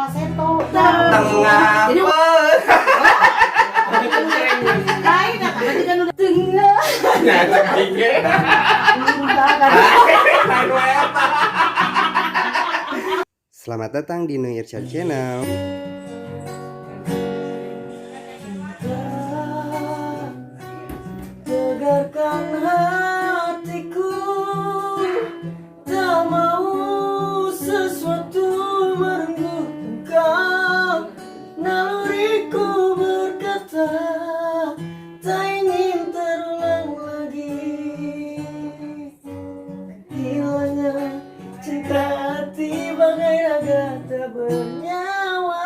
Falsetto. Tengah. Jadi lain eta mah juga nu tengah. Nya cek aing ge. Enggak kan. Lain wae eta. Selamat datang di New Irsyad Channel. Tegarkan hatiku, tak mau sesuatu merenggut engkau. Naluriku berkata, tak ingin terulang lagi. Hilangnya cinta hati bagai raga tak bernyawa.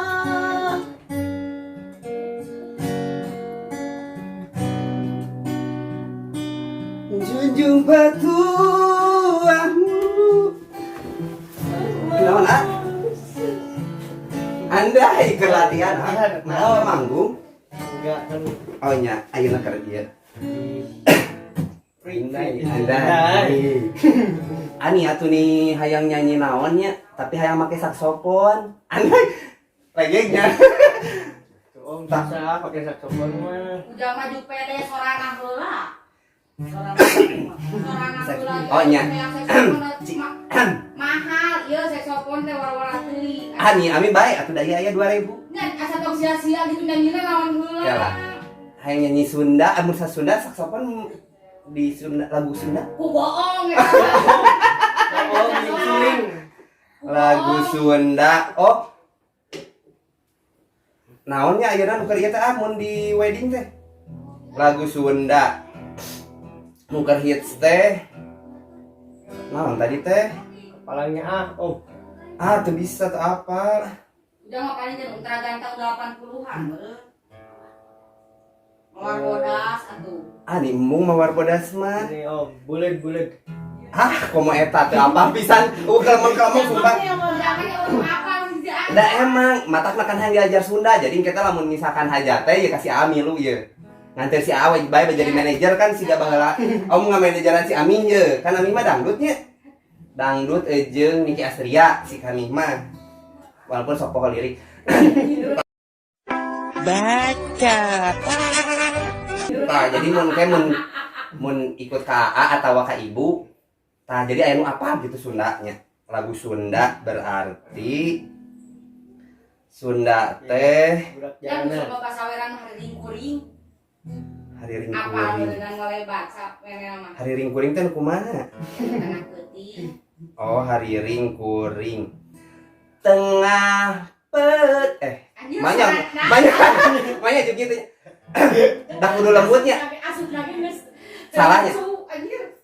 Junjung petuahmu. Kenaon, ah? Anda ikut latihan, ah? Nah, manggung. Enggak kan. Oh nya, ayeuna keur ieu. Free. Anda. Ani atuh nih hayang nyanyi naonnya, tapi hayang make saksofon. Anda lagi nya. Tuh, Om, susah pakai saksofon mah. Udah maju pede sorangan heula. Sorangan heula. Oh, nya. Mahal ieu saksofon teh wara-wara teuing. Ani ami bae atuh da ieu aya 2000. Nya asa tong sia-sia gitu nyanyina naon heula. Ya lah. Hayang nyanyi Sunda, amun sa Sunda saksofon di Sunda lagu Sunda. Ku bohong eta. Oh, suling. Lagu Sunda. Oh. Naonnya ayeuna nu keur ieu teh ah mun di wedding teh. Lagu Sunda. Nu keur hits teh. Naon tadi teh? Kepalanya ah, Om. Ah, teu bisa teu apa. Udah mah paling jeung ultra ganteng 80-an beuh. Mawar bodas atuh. Ah, ni embung mawar bodas mah. Ini Om, bulet-bulet. Ah, komo eta teu apa pisan. Kelemeng-kelemeng sumpah. Jangan ya urang apa sih ah. Da emang matakna kan hayang diajar Sunda, jadi kita lamun misalkan hajat teh ya kasih Ami lu ye. Nganter si Awe bae jadi manajer kan siga baheula. Om ngamanajeran si Ami ye. Kan Ami mah dangdutnya. Dangdut jeung Niki Astria si kami mah. Walaupun sok poho lirik. Baca. Tah, jadi mun kayak mun mun ikut ka AA atau ka ibu, tah jadi aya nu apa gitu Sundanya. Lagu Sunda berarti Sunda teh Budak Yang jalanan. coba pasaweran hari kuring. Hari Apa ring kuring. dengan ngelebat sa mah. Hari ring kuring teh nu kumaha? Tengah keuting. Oh, hari ring kuring. Tengah pet eh Anjir, banyak nah. banyak banyak juga gitu. Dah kudu lembutnya. Asup lagi geus. Salahnya. Anjir.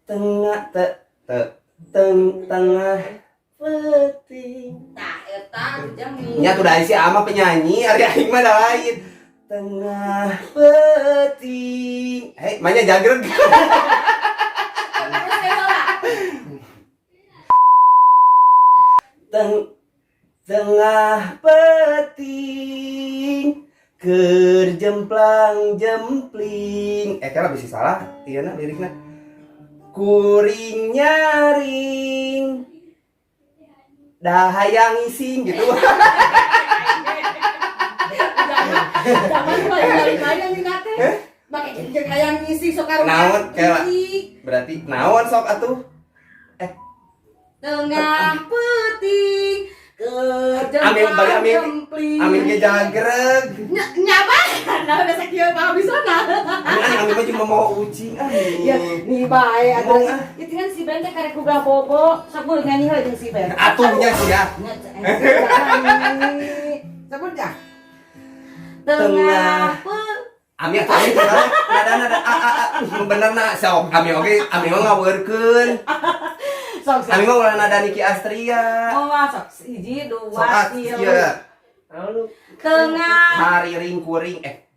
Tengah te te teng tengah Peting. Tah eta jang nih. nya tuh dari si ama penyanyi ari aing mah da lain. Tengah peting. Hei, manya jagreg. Terus heula. Teng tengah peting keur jemplang jempling. Eh, kira bisa salah ieu na lirikna. Kuring nyaring dah hayang ngising gitu. Zaman paling paling nih teh. Make jeung hayang ngisi sok karunya. Naon, kela. Berarti naon sok atuh? Tengah peting keur Amin, bagi jemplang amin. jempling. Amin ge jagreg. Nya nyaba. Nah, biasa kieu mah bisa nah. Amin amin mah cuma mau ucing ah. Ya, nih bae atuh. Ngomong, ah. Itu kan si Ben teh karek kuga bobo, sok beuh nyanyi heula jeung si Ben. Atuhnya sih ya. Nya nyanyi. Sok dah. Tengah pe Ami atuh aing salah. Nada nada a a a nu bener na sok ami oge ami mah ngaweurkeun. Sok sok. Ami mah ulah nada Niki Astria. Oh, sok hiji Sok dua ah, tilu. ieu. Lalu Tengah. Hari ring kuring eh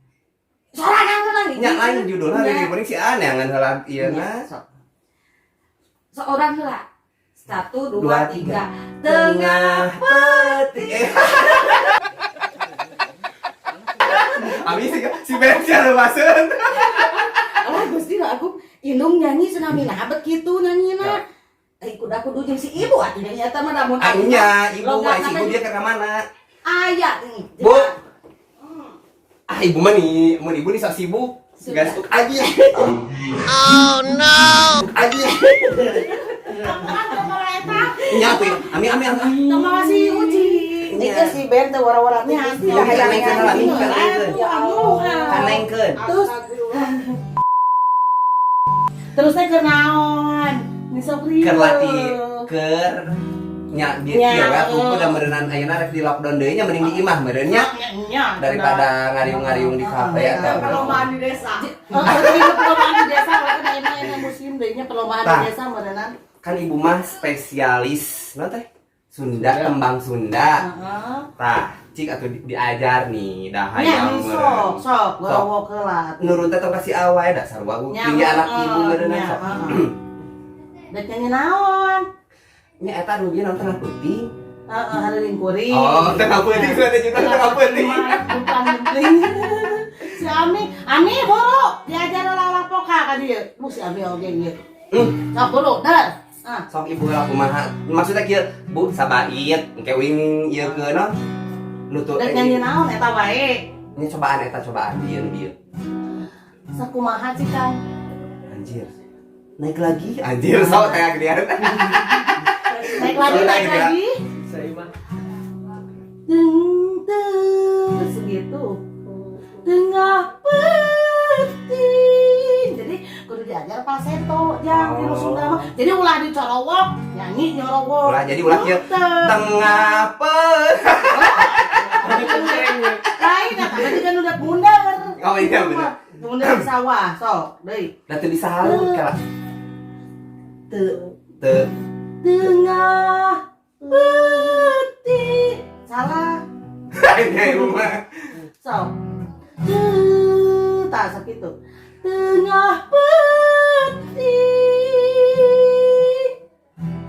Sorangan heula hiji. nya lain judulna hari Nya. ring kuring si aneh ngan heula ieu Nya, na. sok. Seorang heula. Satu, Dua, dua, tiga. tiga. Tengah peting. Eh. Ami si si Ben sia leuwaseun. Alah Gusti lah aku indung nyanyi senami nah bet kitu nanyina. Eh kuda Da kudu jeung si ibu atuh nya eta mah lamun Ah, nya, ibu, Logat ai si ibu teh dia ke mana? Aya. Bu. Ah, ibu mah nih, mun ibu nih sok sibuk. Gasuk aja. Oh no. Aja. Nya tuh, ami ami ami. Tong si Uci. Nya. Itu si Ben teh wara-wara teh. Nya, Ya, Kan nengkeun lah, mi, kan nengkeun. Ya Allah. Kan nengkeun. Terus Terus teh keur naon? Ni sok rieu. Keur latih keur nya di Nya, ieu we heeh. udah meureunan ayeuna rek di lockdown deui nya mending di imah meureun nya Nya, daripada ngariung-ngariung di kafe atau Perlombaan di desa. Oh, perlombaan di desa, berarti ini ini musim deui nya perlombaan Tah. di desa meureunnan. Kan ibu mah spesialis naon teh? Sunda, tembang Sunda. Heeh. Tah, cik atuh diajar nih dah Nya hayang nih sok, meureun. sok, gorowok heula. Nurun teh tong kasih awae da sarua Nya, tinggi anak heeh, ibu meureunna nya, sok. heeh. Dek nyanyi naon? Nya eta nu bieu naon tengah peuting. Heeh, hareuring kuring. Oh, tengah peuting sudah juga tengah peuting. Bukan penting. Si Ami, Ami buru diajar olah-olah pokal ka dieu. Bu si Ami oge ieu. Sok buru, dar. Ah, Sok ibu lah kumaha. Maksudnya kieu, Bu, sabait engke uing ieu ke naon? Nutur dek nyanyi naon eta wae. Ini cobaan eta cobaan bieu nu bieu. Sakumaha sih Kang? Anjir. Naik lagi, anjir sok teh gedean. Naik lagi, naik lagi. Saya mah. Teng teng segitu. Tengah peuting. Jadi kudu diajar falsetto jang di Oh. Sunda mah. Jadi ulah dicorowok, nyanyi nyorowok. Ulah, jadi ulah kieu. Teu. Tengah pe. Lain eta berarti kan udah bundar. Oh iya bener. Bundar di sawah, sok, deui. Da teu disalut kala. Teu Teu. tengah peuting. Salah. Nya ibu mah. Sok. Teu tak sakitu. Tengah peuting.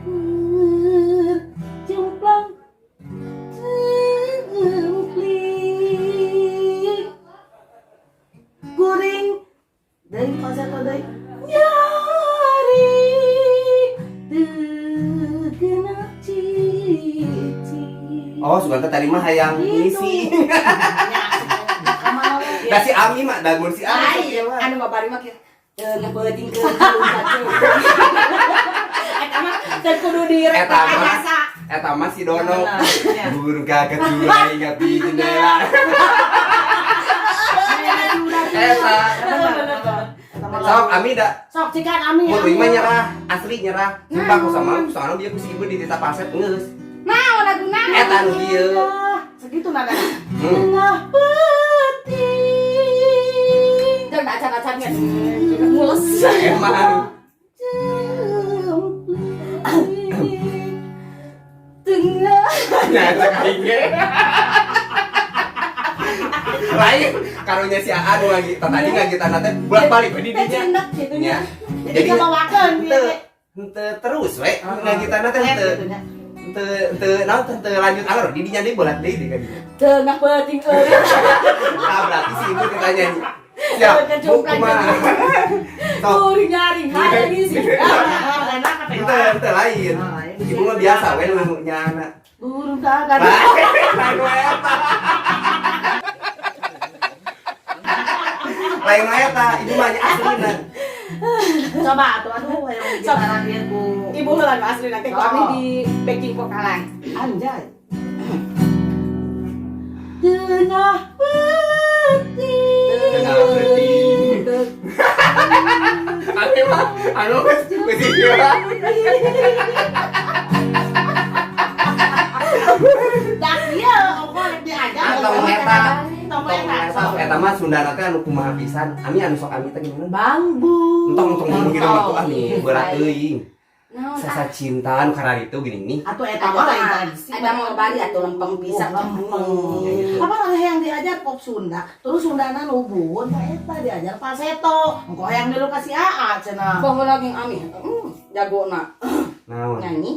Keur jemplang jempling. Kuring deui falsetto deui. Nyari teu kena cici. Oh, sugan teh tadi mah hayang Gitu. ngisi. Nya, kamana we? Da si Ami mah, da mun si Ami sok Ai, ieu mah. anu babari mah kieu. Tengah peuting ke Eta mah teu kudu Eta mah. direkayasa. Eta mah si Dono. Bener. Burung kakak tua ingat di jendela. Eta. Sok Ami da Sok cikan Ami. mun Ami. uing mah nyerah, asli nyerah. Sumpah ku sama soalnya dia ku si ibu di tita paset geus. Naon laguna? Eta nu dieu. Segitu nada. Hmm. Tengah peuting. Jangan acan-acannya. Mules. Emang. Jempling. Tengah. Nya cek aing ge. Lain karunya si Aa nu lagi tadi ngagitan teh bolak-balik we di Teh dinya. cendet gitu Nya. nya. Jadi kabawakeun henteu henteu terus we ngagitan teh henteu gitu nya. henteu henteu naon teh henteu lanjut alur di dinya deui bolak deui di ka dinya. Tengah peuting euy. Nah, berarti si ibu ditanya nih. Siap, Bu, kumaha? Sok, Kuring nyaring hayang ngisi. Enak apa henteu henteu lain. Ibu mah biasa we nu nyana. Burung kakak. Lain wae eta. Lain wae eta, ibu mah nya aslina. Coba atuh aduh hayang gitaran ieu ku. Ibu heula nu asli nanti ku abi di backing vokalan. Anjay. Tengah peuting. Tengah peuting. Anu mah, anu geus geus ieu. Dak ieu ongko rek diajar. Ah, tong eta. Tong eta. Sok eta mah Sunda teh anu kumaha pisan. Ami anu sok ami teh gimana? Bambu. Entong entong ngomong gitu mah tuh ami berat teuing. Naon? Sasa cinta nu karena itu gini nih. Atau eta mah lain tradisi. Ada mau bari atuh lempeng pisan. Lempeng. Ya gitu. Apa yang diajar pop Sunda, terus Sundana nubun, tah eta diajar falsetto. Engko hayang milu ka si AA cenah. Baheula jeung ami. Jagona Naon? nyanyi.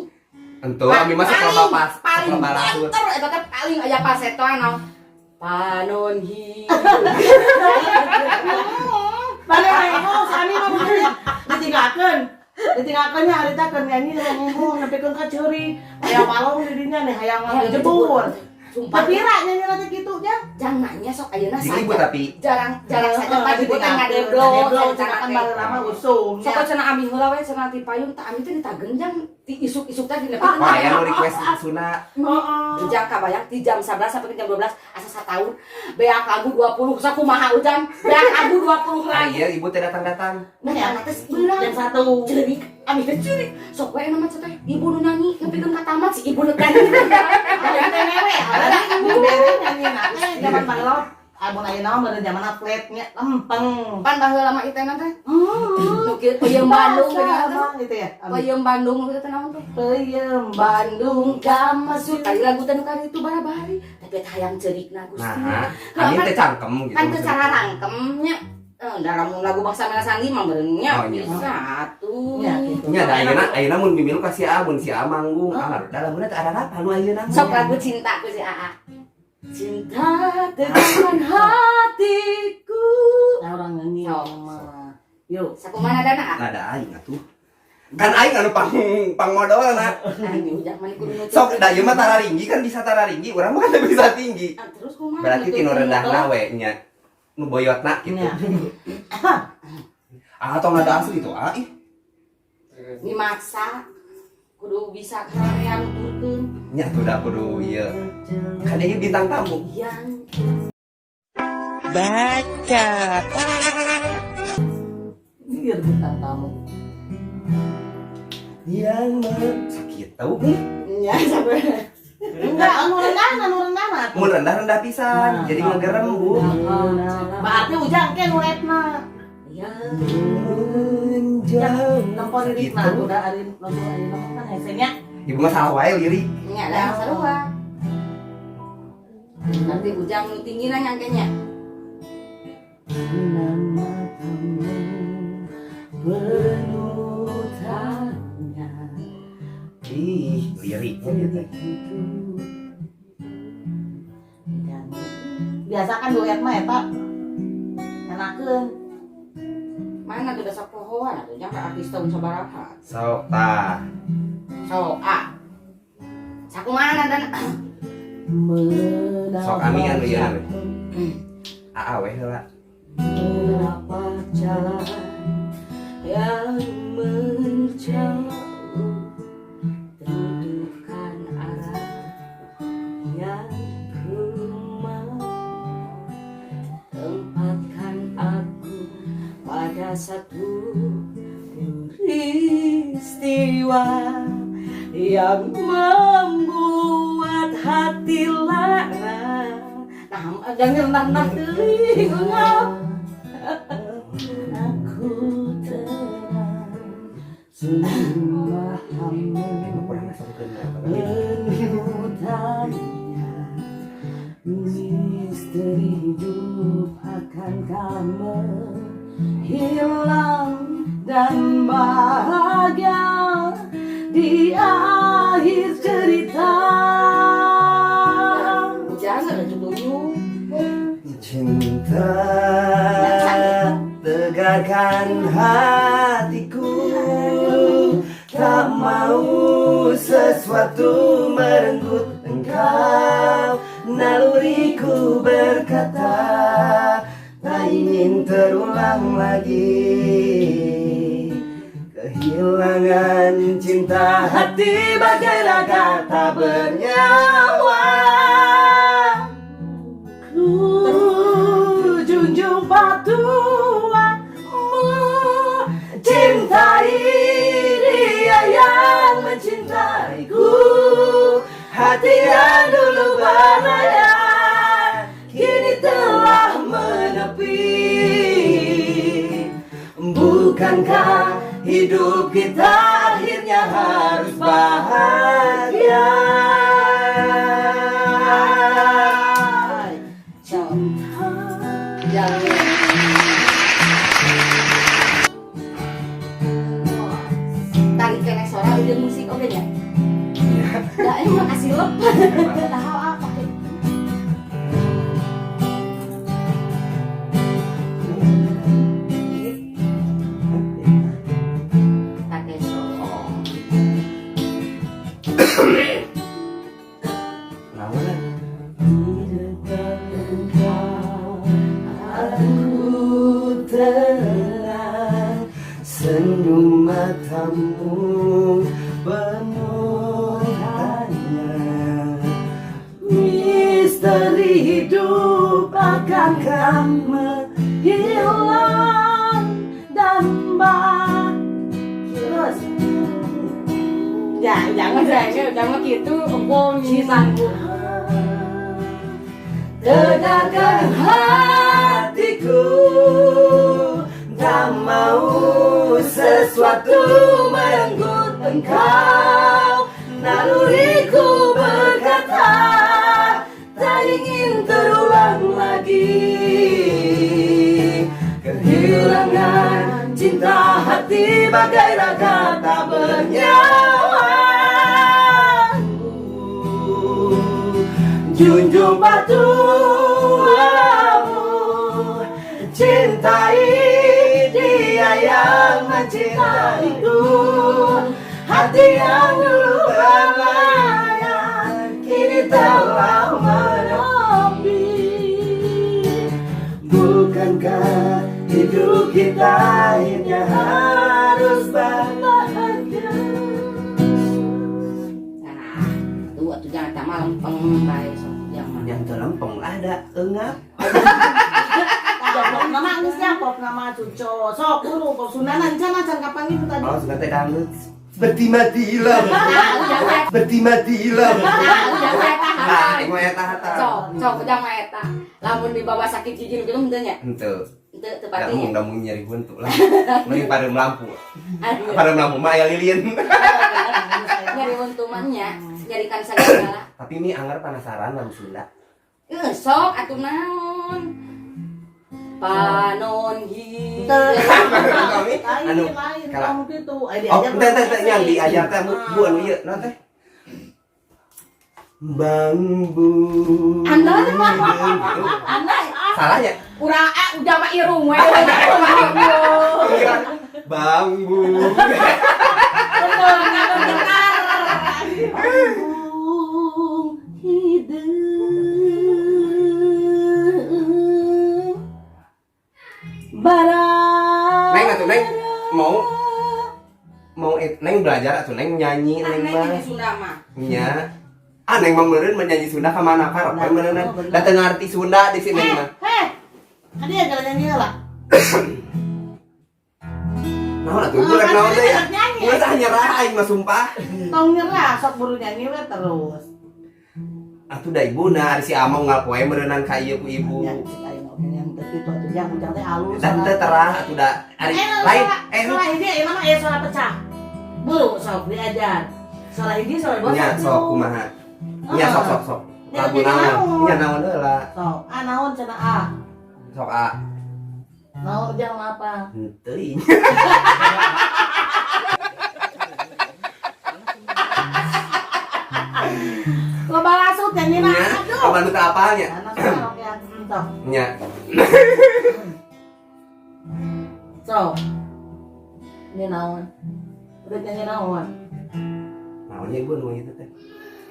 Entu ami mah sok loba pas, sok paling loba lasut. banter eta teh paling aya falsettoan naon. Panon hidup. Balik hayang si Ami mah bener ditinggalkeun. Ditinggalkeun nya harita keur nyanyi ngomong nepikeun ka ceurik. Aya balong di dinya nih hayang ngejebur. Sumpah. Tapi ra nyanyi teh kitu nya. Jangan nanya sok ayeuna Jeung ibu saja. tapi Jarang jarang saja Pak ibu teh ngadeblok. Ngadeblok cenah kan baheula mah usum. Sok cenah ami heula we cenah ti payung tah ami teh ditagenjang ti isuk-isuk teh dina. Wah, aya nu request Sunda. Heeh. Ujang kabayang di jam 11 sampai jam 12 asa sataun beak lagu 20 sakumaha ujang beak lagu 20 Ah, lagi. iya ibu teh datang-datang. Nah, anak teh beurang. Jam 1. Ceurik, ami teh ceurik. Sok we nama teh ibu nu nyanyi nepikeun ka tamat si ibu nu nyanyi. Ada newe, ada bere nyanyi teh zaman baheula amun ayeuna mah meureun zaman flat nya lempeng. Pan baheula mah itena teh. Hmm. Nu kieu peuyeum Bandung geuning teh. Gitu ya. Peuyeum Bandung gitu teh naon tuh? Peuyeum Bandung Kamasut. Tadi lagu teh nu kali itu barabari, tapi teh hayang ceurikna Gusti. Nah, ami teh cangkem gitu. Kan teu cara rangkemnya. Eh, dalam lagu bangsa Mela Sandi mah meureunnya Oh, iya. bisa tuh. Ya, gitu. Nya da ayeuna ayeuna mun mimilu ka si A, mun si A manggung. Ah, da lamun teh ada apa nu ayeuna? Sok lagu cinta ku si AA. Cinta teguhkan hatiku. Nah, orang nyanyi Sok. mah. Yuk. Sakumana dana? Nah, da aing atuh. Kan aing anu pang pangmodolna. Aing ujang mah kudu nutup. Sok da ieu mah tararinggi kan bisa tararinggi, urang mah kan teu bisa tinggi. Ah, terus kumaha? Berarti Nutup tinu rendahna motor? we nya. Nu boyotna gitu. Nya. Ah, atau nggak ada asli tuh, ah ih. Dimaksa kudu bisa karya nuturkeun Nya tuh da kudu ieu. Kan ieu bintang tamu. yang Baca. Ini bintang tamu. Yang sakit tau nih. nya sampai Enggak, anu rendah atuh. Mun rendah-rendah pisan, Nah, jadi ngegerem, Bu. Berarti ujang ke nu repna. yang Menjauh. Nempo lirikna Gitu. udah ari lagu ayeuna mah kan hese nya. Ibu mah salah wae lirik. nya lah sarua. Nanti ujang nu tinggi nanya kayaknya. Nama kamu penuh tanya. Ih, liriknya gitu. Biasa kan duet mah eta enakeun. Mana tuh dasar pohoan atuh nya ka artis tahun sabaraha. Sok tah. So, ah. Sakumana dan Sok ami anu ieu we. Aa we heula. Berapa jalan yang menjauh tentukan arah yang ku mau, tempatkan aku pada satu peristiwa yang membuat hati lara. Nah, jangan rendah-rendah teuing ungap. Aku tenang sungguh Emang kurang masukkeun penuh tanya. Misteri hidup akankah menghilang dan bahagia di akhir cerita. Jangan ada tujuh. Cinta tegarkan hatiku, tak mau sesuatu merenggut engkau. Naluriku berkata tak ingin terulang lagi. Kehilangan cinta hati bagai raga tak bernyawa. Ku junjung patua Cintai dia yang mencintaiku. Hati yang dulu berlayar kini telah menepi. Bukankah hidup kita akhirnya harus bahagia? Jangan. Tarik kene sora ide musik oke nya. Ya, ini mah kasih lep. Tahu apa? Pakai. Naon ah? Engkau, aku tenang. Sendu matamu penuh tanya. Misteri hidup akankah menghilang dan Terus. Ya, jangan saya, jangan gitu, engkau ini sanggup. Tegarkan hatiku, tak mau sesuatu merenggut engkau. Naluriku berkata tak ingin terulang lagi. Kehilangan cinta hati bagai raga tak bernyawa. Junjung batuamu, cintai dia yang mencintaiku. Hati yang dulu berlayar kini telah menepi. Bukankah hidup kita akhirnya harus bahagia? Nah, tuh atuh jangan tak lempeng bae sok jangan. Yang teu lempeng lah da eungap. Pop nama geus ya, pop nama cuco. Sok buru pop Sunda can can kapan gitu tadi. Oh, suka teh dangdut. Seperti mati lampu. Seperti mati lampu. Nah, ujang mah eta. Nah, ieu mah eta hata. Sok, sok ujang mah eta. Lamun dibawa sakit gigi nu kitu henteu nya. Henteu. Henteu teu Da pati mung nya. Da mung nyeri huntu lah. Mending pareum lampu. Aduh. Pareum lampu mah aya lilin. Nyeri huntu mah nya, nyerikan segala. Tapi mi anger penasaran lagu Sunda. Eh, sok atuh naon? Panon Teu. hideung. Kami Lain, anu lain, kala- kamu gitu. Ai Oh, diajar teh teh teh yang diajar teh bu anu ieu naon teh? Bambu. Anda Gitu. Anda Salah ya? urang ah udah mah irung we. Kira bambu. Bung hideung. Bara. Neng atuh Neng mau mau Neng belajar atuh Neng nyanyi Nah, Neng neng mah. nyanyi Sunda mah. Nya. Ah Neng mah meureun menyanyi Sunda ka mana karep we meureunna. Oh, bener. Da teu ngarti Sunda di sini Eh, mah. heh. Kan dia gara nyanyi lah. Naon atuh ibu rek naon teh ya? Nyanyi. Geus ah nyerah aing mah sumpah. Tong nyerah, sok buru nyanyi we terus. Atuh da ibu na ari si Among ngalpoe meureunan ka ieu ku ibu. Ya, cek aing oge yang teu kitu atuh jang ujang teh alus. Dan teu terah atuh da ari Eh, lain suara, eh suara hiji ieu mah aya suara pecah. Buru sok diajar. Suara hiji suara dua nya satu. sok kumaha. Nya sok sok sok. Nya, Lagu nya, naon? naon? Nya naon heula? Sok, ah naon cenah ah. Sok a. Naon ujang mah apa? Henteu. Loba lasut nyanyi na. Nya, Aduh. kapan nu teu apal nya? Anak suara oke sok. Nya. Sok. Ini naon? Udah nyanyi naon? Naonnya ibu nu ieu teh?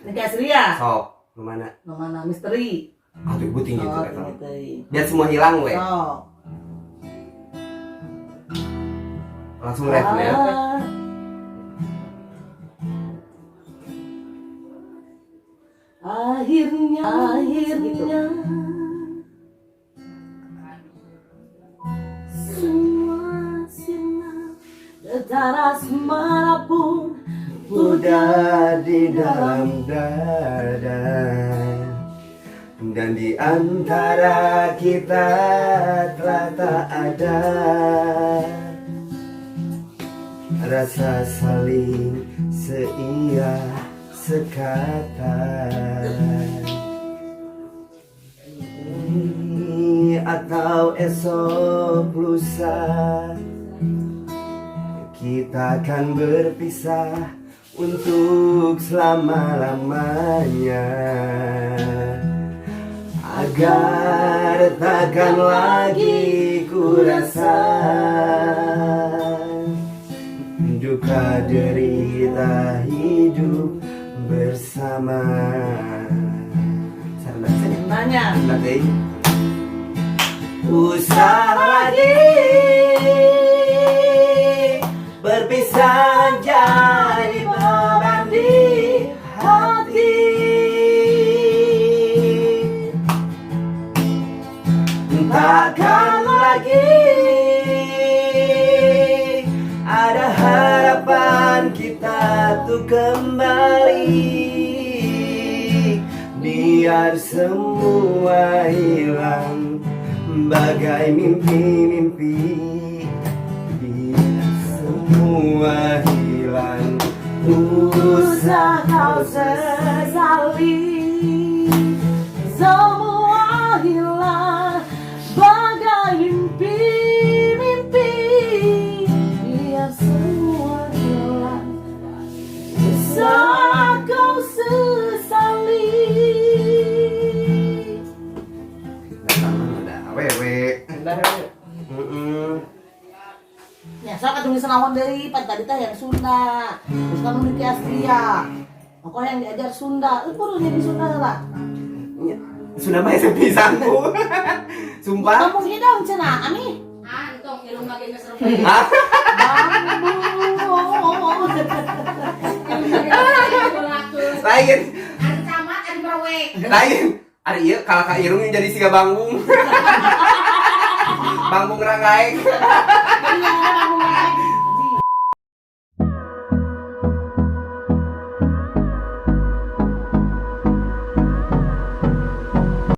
Ini Asria. Sok, nu mana? Nu mana misteri? Atuh ibu tinggi Oh, tuh eta. tinggi teuing. Biar semua hilang we. Sok. Langsung refnya. Ah. Akhirnya, akhirnya semua sinar getar asmara pun Udah di dalam dada dan di antara kita telah tak ada rasa saling seia sekata. Ini atau esok lusa kita akan berpisah untuk selama-lamanya, agar takkan lagi ku rasa duka derita hidup Bersama. Sarana saja. Nanya. Nanti. Usah lagi berpisah, jadi beban di hati. Takkan lagi ada harapan kita tuh kembali. Biar semua hilang bagai mimpi-mimpi. Biar semua hilang. Usah kau sesali. Semua hilang bagai mimpi-mimpi. Biar semua hilang. Usah kau sesali. Datang ada awewe. Bentar ya. Heeh. Ya, sok atuh geus naon deui, pan tadi teh yang Sunda. Terus kan nu di Astria. Pokoknya yang diajar Sunda, kudu jadi Sunda lah. Nya, Sunda mah hese pisan ku. Sumpah. Kamu hidung cenah, Ami. Ah, entong ilung lagi geus rempeh. Hah? Bambu. Lain, Ari camat, ari merewe. Lain. Ari ieu kalah ka irung yang jadi siga banggung. Banggung ranggaeng. Iya,